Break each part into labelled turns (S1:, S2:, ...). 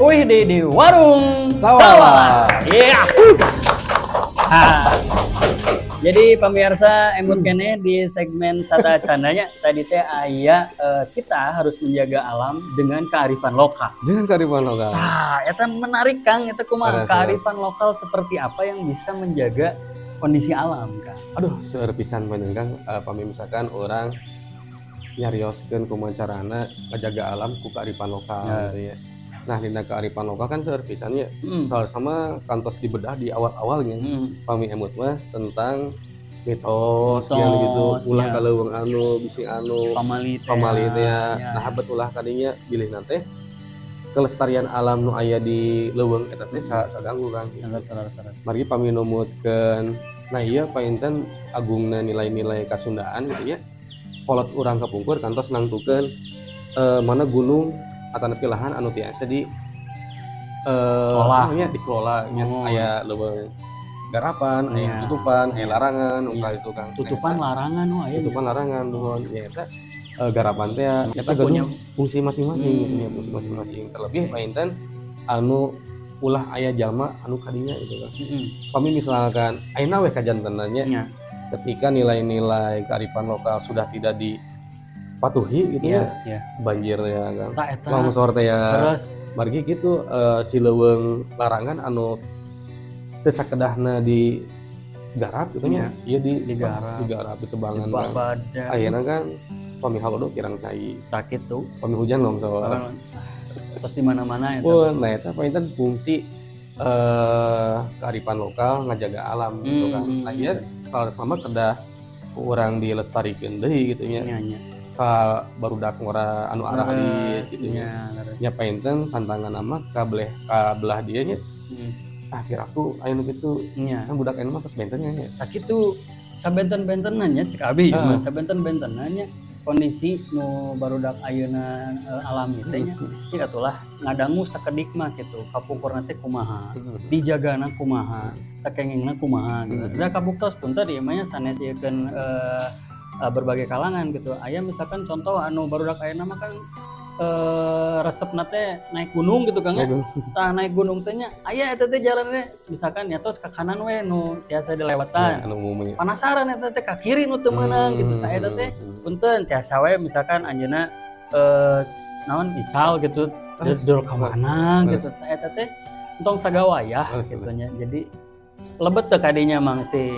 S1: Uih di Warung
S2: Sawala.
S1: Iya. Ah. Jadi pemirsa, emut keneh di segmen sateuacanna nya, tadi teh aya kita harus menjaga alam dengan kearifan lokal.
S2: Jangan kearifan lokal.
S1: Nah, eta menarik, Kang, itu kumaha kearifan lokal seperti apa yang bisa menjaga kondisi alam, Kang?
S2: Aduh, seueur pisan panjang, Kang. Pami misalkan urang nyarioskeun kumaha carana ngajaga alam ku kearifan lokal gitu ya. Nah, dina kearifan lokal kan seueur pisan nya. Salah sama kantos dibedah di awal-awalnya. Pami emut mah tentang mitos,
S1: Mitos,
S2: yang gitu, ulah ka leuweung anu, bisi anu,
S1: pamali teh.
S2: Pamali teh ya.
S1: Ya.
S2: Nah, betul lah kadinya bilih nanti kelestarian alam nu aya di leuweung eta teh kaganggu kan gitu.
S1: Leres, leres, leres.
S2: Margi pami numutkeun, nah iya, painten agungna nilai-nilai kasundaan gitu ya. Kolot urang kapungkur kantos nangtukeun mana gunung atanapi lahan anu tiasa di
S1: Kelola.
S2: namanya dikelola nya, aya leuweung garapan, aya tutupan, aya larangan, unggal itu kan.
S1: Tutupan larangan, oh aya.
S2: Tutupan larangan, nuhun ya eta garapan teh eta
S1: Itu punya
S2: gaduh fungsi masing-masing gitu ya, fungsi masing-masing. Terlebih painten anu ulah aya jalma anu kadinya gitu kan. Pami misalkan ayeuna we kajantenannya ketika nilai-nilai kearifan lokal sudah tidak dipatuhi gitu ya, banjir ya kan,
S1: Tah eta.
S2: Longsor teh ya.
S1: Terus
S2: margi gitu si leuweung larangan anu teu sakedahna di garap gitu nya, ieu di
S1: Digarap.
S2: Digarap, ditebangan kan.
S1: Dibabadan.
S2: Ayeuna kan pami halodo kirang cai,
S1: Tah kitu.
S2: Pami hujan longsor.
S1: Terus di mana-mana eta.
S2: Oh, nah eta painten fungsi kearifan lokal ngajaga alam gitu kan. Nah, ieu salah sama kedah ku urang dilestarikeun deui gitu nya.
S1: Nya nya.
S2: Ka barudak ngora anu aralit gitu nya.
S1: Nya, leres.
S2: Nya painten tantangan mah ka beleh ka belah dieu nya. Ah, piraku aya nu kitu. Kan budak ayeuna mah tos benten nya.
S1: Tah kitu, sabenten-bentenna nya cek abi mah, sabenten-bentenna nya kondisi nu barudak ayeuna alami teh nya, cik atulah ngadangu sakedik mah gitu, kapungkurna teh kumaha, dijagana kumaha, takengingna kumaha gitu. Da kabuktos punten ieu mah nya, sanes ieu keun berbagai kalangan gitu. Aya misalkan contoh anu barudak ayeuna mah kan resepna teh naik gunung gitu, Kang, ya.
S2: Naik gunung.
S1: Tah, naik gunung teh nya aya eta teh jalannya, misalkan ya tos ke kanan we nu tiasa dilewatan.
S2: Ya, anu umumnya.
S1: Penasaran eta teh ka kiri nu teu meunang gitu. Tah, eta teh punten tiasa we misalkan anjeunna naon ical gitu, dur ka mana gitu. Tah, eta teh entong sagawayah gitu nya. Jadi lebet teu kadinya mang si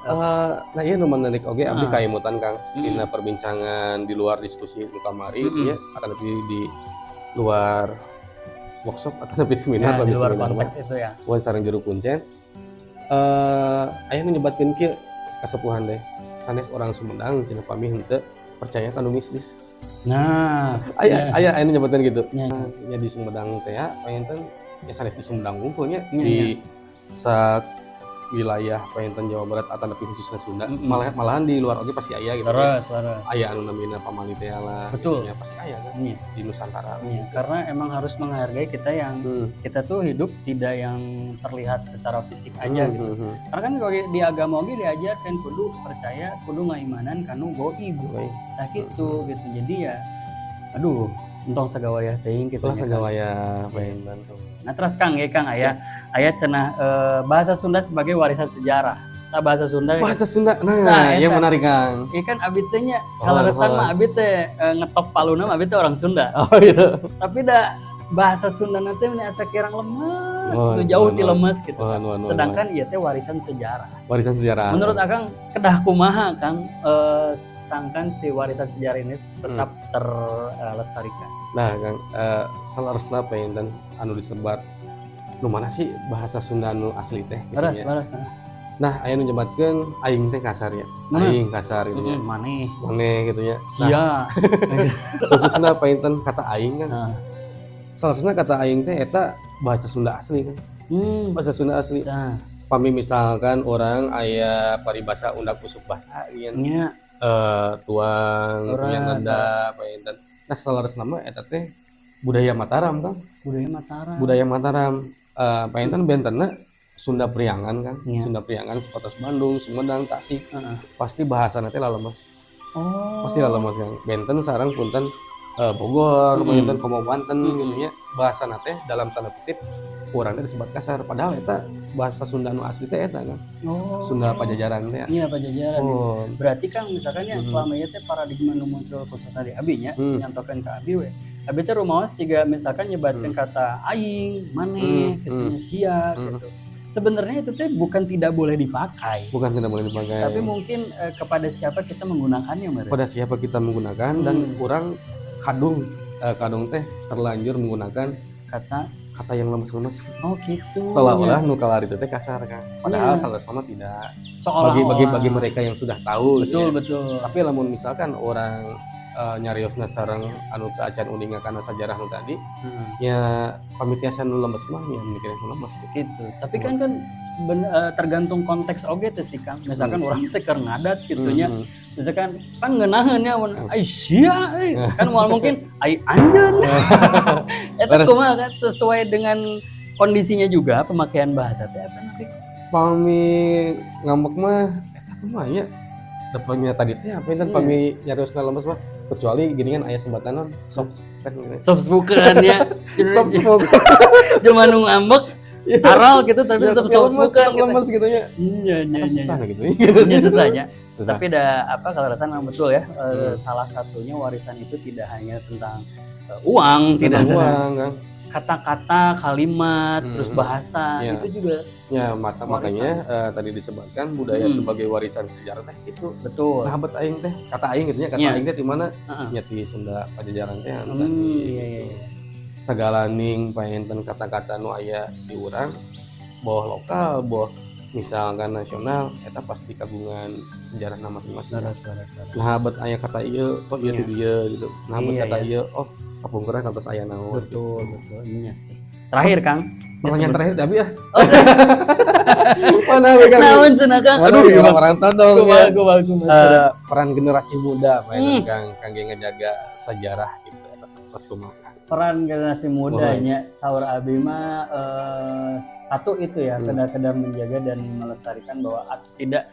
S2: Nah iya, nu menarik oge abdi kaemutan, Kang, dina perbincangan di luar diskusi nu kamari ya, akan lebih di luar workshop atau lebih seminar,
S1: Ya, di
S2: lebih
S1: luar
S2: seminar mah.
S1: Konteks itu ya.
S2: Wan sareng juru kuncen aya nu nyebatkeun kieu kasepuhan deh, sanes orang Sumedang cenah, pami henteu percaya kanu mistis.
S1: Nah,
S2: Aya aya aya nu nyebatkeun gitu.
S1: Nya.
S2: Ya di Sumedang teh ya panginten ya, sanes di Sumedang wungkul nya,
S1: Nya,
S2: di sak wilayah panginten Jawa Barat atau lebih khususnya Sunda, malah malahan di luar oge pasti aya gitu ya.
S1: Terus, terus.
S2: Aya anu namina pamali teh lah gitu ya, pasti aya kan di Nusantara.
S1: Iya, karena emang harus menghargai kita yang kita tuh hidup tidak yang terlihat secara fisik aja gitu. Karena kan kalau di agama oge diajarkan kudu percaya, kudu ngaimanan kanu goib. Nah gitu gitu. Jadi ya aduh, entong sagawayah teuing kitu
S2: Ulah
S1: nya, Kang.
S2: Sagawayah panginten.
S1: Nah, terus Kang, ya Kang, aya aya cenah bahasa Sunda sebagai warisan sejarah. Nah, bahasa Sunda
S2: Bahasa Sunda. Nah,
S1: Nah,
S2: yang
S1: eta.
S2: Menarik, Kang.
S1: Iya kan abi teh nya,
S2: Oh,
S1: kalau resan
S2: oh.
S1: mah abi teh ngetok paluna mah abi teh orang Sunda.
S2: Oh gitu.
S1: Tapi da bahasa Sunda nanti ini asa kirang lemes,
S2: Oh,
S1: gitu, jauh
S2: oh,
S1: ti
S2: oh.
S1: lemes gitu.
S2: Oh, oh, oh,
S1: Sedangkan ieu teh warisan sejarah.
S2: Warisan sejarah.
S1: Menurut Akang kedah kumaha, Kang, sangkan si warisan sejarah ini tetap terlestarikan?
S2: Nah, Kang, saleresna panginten anu disebat nu mana sih bahasa Sunda nu asli teh gitu
S1: Leres,
S2: nya.
S1: Leres.
S2: Nah, aya nu nyebatkeun aing teh kasar ya.
S1: Mana?
S2: Aing kasar gitu ya.
S1: Maneh.
S2: Maneh gitu ya. Nah,
S1: Sia.
S2: Khususnya panginten kata aing kan.
S1: Nah.
S2: Seharusnya kata aing teh eta bahasa Sunda asli kan. Bahasa Sunda asli.
S1: Nah,
S2: Pami misalkan urang aya paribasa undak usuk basa gitu.
S1: Nya.
S2: Tuang
S1: Leres,
S2: yang nenda panginten. Nah, saleresna mah eta teh budaya Mataram kan.
S1: Budaya Mataram.
S2: Budaya Mataram. Panginten bentenna Sunda Priangan kan.
S1: Iya.
S2: Sunda Priangan sepatas Bandung, Sumedang, Tasik.
S1: Heeh.
S2: Pasti bahasa teh lalemes.
S1: Oh.
S2: Pasti lalemes kan. Benten sareng punten Bogor, panginten komo Banten gitu nya, bahasana teh dalam tanda kutip urang teh disebut kasar, padahal eta bahasa Sunda nu asli teh eta kan.
S1: Oh.
S2: Sunda Pajajaran teh.
S1: Iya, Pajajaran.
S2: Oh.
S1: Berarti kan misalkan ya selama ieu teh paradigma nu muncul khususnya di abi nya, nyontokeun ka abi we. Abi teh rumaos jiga misalkan nyebatkeun kata aing, maneh, gitu nya, sia gitu. Sebenarnya itu teh bukan tidak boleh dipakai.
S2: Bukan tidak boleh dipakai.
S1: Tapi mungkin kepada siapa kita menggunakannya, meureun.
S2: Pada siapa kita menggunakan dan kurang kadung teh terlanjur menggunakan
S1: kata
S2: kata yang lemes-lemes.
S1: Oh gitu.
S2: Seolah-olah nu kalar itu teh kasar kan. Padahal
S1: Iya.
S2: salah sama tidak.
S1: Seolah-olah.
S2: Bagi bagi mereka yang sudah tahu gitu
S1: Betul,
S2: ya. Tapi lamun misalkan orang nyariosna sareng anu teu acan uninga kana sajarah nu tadi, ya pami tiasa nu lemes mah ya mikirnya nu lemes gitu.
S1: Gitu. Tapi kan kan tergantung konteks oge teh sih, Kang. Misalkan orang teh keur ngadat gitu nya. Misalkan kan ngeunaheun nya mun ai sia euy. Kan moal mungkin ai anjeun. Eta kumaha kan sesuai dengan kondisinya juga pemakaian bahasa teh eta nanti.
S2: Pami ngambek mah eta kumaha nya? Depannya tadi teh apa enten pami nyariosna lemes mah, kecuali gini kan aya sebatan non soft spoken gitu.
S1: Soft spoken ya.
S2: Soft spoken.
S1: Jelema nu ngambek aral gitu tapi
S2: Ya,
S1: tetap
S2: tapi
S1: soft
S2: lemes,
S1: spoken
S2: tetap
S1: gitu.
S2: Lemes gitu nya.
S1: Iya,
S2: Apa susah gitu.
S1: Iya, susah ya.
S2: Susah.
S1: Tapi da apa kalau rasa memang betul ya, salah satunya warisan itu tidak hanya tentang uang, tidak
S2: Tentang uang kan.
S1: Kata-kata, kalimat, terus bahasa itu juga
S2: Ya, maka
S1: warisan.
S2: Makanya tadi disebutkan budaya sebagai warisan sejarah teh itu. Nah, bet aing teh, kata aing gitu nya, kata aing teh di mana? Nya di Sunda Pajajaran teh anu tadi
S1: Iya,
S2: gitu.
S1: iya.
S2: Sagalaning panginten kata-kata nu aya di urang, boh lokal, boh misalkan nasional, eta pasti kagungan sejarah masing-masing.
S1: Leres, leres, leres.
S2: Nah, bet aya kata ieu, oh ieu ti dieu gitu. Nah, bet kata ieu, oh kapungkurna kantos aya naon.
S1: Betul, betul. Iya sih. Terakhir, Kang.
S2: Pertanyaan terakhir tapi ya.
S1: Oh,
S2: Mana we, Kang?
S1: naon cenah, Kang?
S2: Mana
S1: Aduh,
S2: we orang todong ya.
S1: Kumaha, kumaha, kumaha.
S2: Peran generasi muda main Kang kangge ngejaga sejarah gitu atas atas kumaha.
S1: Peran generasi mudanya saur abi mah satu itu ya, kedah-kedah menjaga dan melestarikan bahwa atau tidak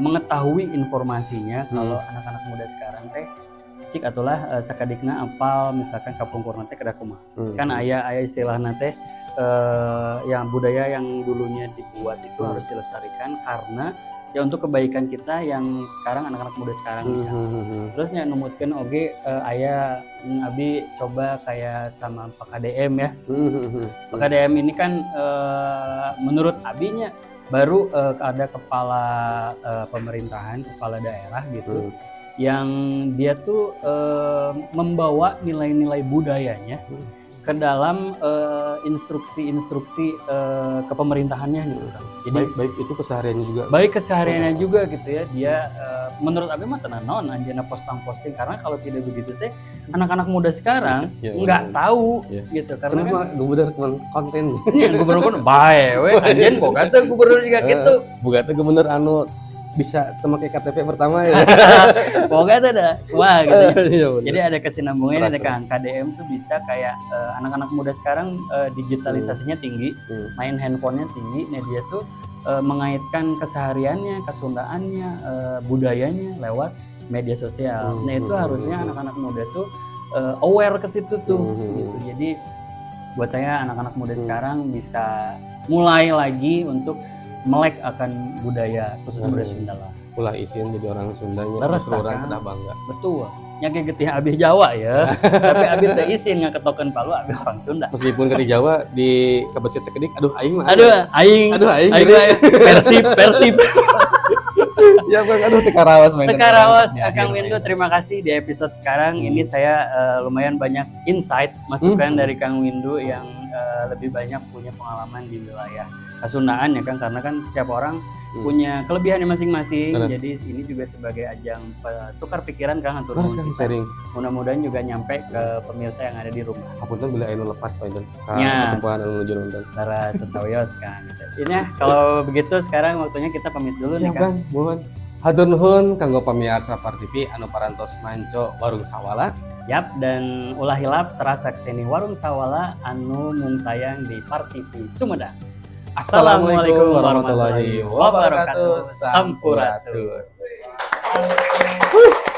S1: mengetahui informasinya kalau anak-anak muda sekarang teh cik atulah sakadikna apal misalkan kapungkurna teh kedah kumaha. Kan aya aya istilahna teh yang budaya yang dulunya dibuat itu harus dilestarikan karena ya untuk kebaikan kita yang sekarang, anak-anak muda sekarang nih, Kang. Terus nya numutkeun oge aya abi coba kayak sama Pak KDM ya. Pak KDM ini kan menurut abinya baru ada kepala pemerintahan, kepala daerah gitu yang dia tuh membawa nilai-nilai budayanya ke dalam instruksi-instruksi kepemerintahannya gitu kan. Jadi
S2: Baik baik itu kesehariannya juga.
S1: Baik kesehariannya juga gitu ya. Dia menurut abi mah tenan naon anjeunna posting-posting, karena kalau tidak begitu teh anak-anak muda sekarang nggak tahu gitu karena
S2: Kenapa
S1: kan
S2: gubernur cuma konten?
S1: Iya, gubernur pun bae we anjeun boga teh gubernur juga gitu.
S2: Boga teh gubernur anu bisa teu make KTP pertama ya.
S1: Boga teh dah. Wah gitu ya.
S2: Iya, bener.
S1: Jadi ada kesinambungannya
S2: Terasa.
S1: Kang KDM tuh bisa kayak anak-anak muda sekarang digitalisasinya tinggi, main handphonenya tinggi. Nah, dia tuh mengaitkan kesehariannya, kesundaannya, budayanya lewat media sosial. Nah, itu harusnya anak-anak muda tuh aware ke situ tuh gitu. Jadi buat saya anak-anak muda sekarang bisa mulai lagi untuk melek akan budaya, khususnya budaya Sunda lah.
S2: Ulah isin jadi orang Sundanya,
S1: Leres
S2: justru
S1: tah,
S2: orang
S1: Kang.
S2: Kedah bangga.
S1: Betul. Nya ge getih abi Jawa ya. Tapi abi teh isin ngaketokeun palu abi orang Sunda.
S2: Meskipun ke di Jawa di kebesit sekedik, aduh aing mah.
S1: Aduh, aing.
S2: Aduh aing.
S1: Aing mah Persib, Persib.
S2: Ya Bang, aduh teu karaos main.
S1: Teu karaos,
S2: Di akhir
S1: Kang Windu,
S2: main.
S1: Terima kasih di episode sekarang ini saya lumayan banyak insight, masukan dari Kang Windu yang lebih banyak punya pengalaman di wilayah Kasundaan ya Kang, karena kan setiap orang punya kelebihannya masing-masing. Jadi ini juga sebagai ajang tukar pikiran Kang, hatur
S2: Terus
S1: nuhun
S2: kan
S1: kita.
S2: Sharing.
S1: Mudah-mudahan juga nyampe ke pemirsa yang ada di rumah.
S2: Hapunten bila anu lepat panginten. Ka kesepuhan anu nuju nonton.
S1: Tara tesawios kan. Gitu. Ini ya, kalau begitu sekarang waktunya kita pamit dulu nih
S2: Siap
S1: Kang.
S2: Kang, mohon. Hatur nuhun kanggo pamiarsa Par TV anu parantos manco Warung Sawala.
S1: Yap, dan ulah hilap teras sakseni Warung Sawala anu mung tayang di Par TV Sumedang.
S2: Assalamualaikum warahmatullahi wabarakatuh. Sampurasun.
S1: Sampurasun.